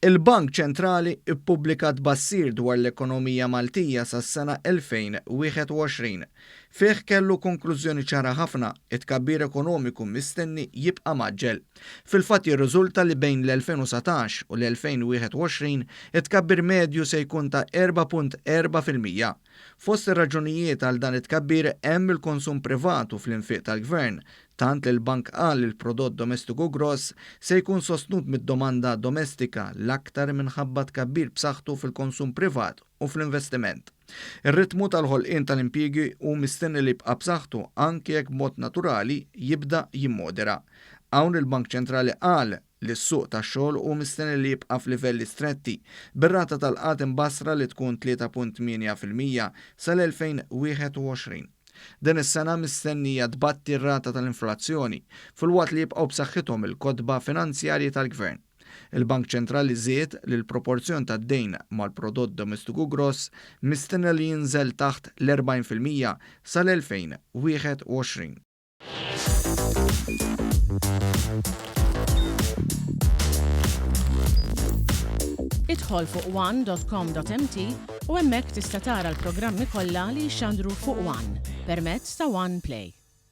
Il-Bank Ċentrali ppubblika tbassir dwar l-ekonomija Maltija sas-sena 2021. Fih kellu konklużjoni ċara ħafna, it-tkabbir ekonomiku mistenni jibqa' mgħaġġel. Fil-fatt jirriżulta li bejn l-2019 u l-2021 it-tkabbir medju se jkun ta' 4.4%. Fost ir-raġunijiet għal dan it-tkabbir hemm il-konsum privat u fl-infiq tal-Gvern, tant li l-Bank qal li l-prodott domestiku gross se jkun sostnut mid-domanda domestika l-aktar minħabba tkabbir b'saħħtu fil-konsum privat u fl-investiment. Ir-ritmu tal-ħolqien tal-impjiegi hu mistenni li jibqa' b'saħħtu anki jekk b'mod naturali jibda jimmodera. Hawn il-Bank Ċentrali qal li s-suq tax-xogħol hu mistenni li jibqa' f'livelli stretti, bir-rata tal-qgħad imbassra li tkun 3.8% sal-2021. Din is-sena mistennija tbatti r-rata tal-inflazzjoni, filwaqt li jibqgħu b'saħħithom il-kotba finanzjarji tal-Gvern. Il-Bank Ċentrali żied li l-proporzjon tad-dejn mal-prodott domestiku gross mistenni li jinżel taħt l-40% sal-2021. Idħol fuq one.com.mt u hemmhekk tista' tara l-programmi kollha li jixxandru fuq One permezz ta' One Play.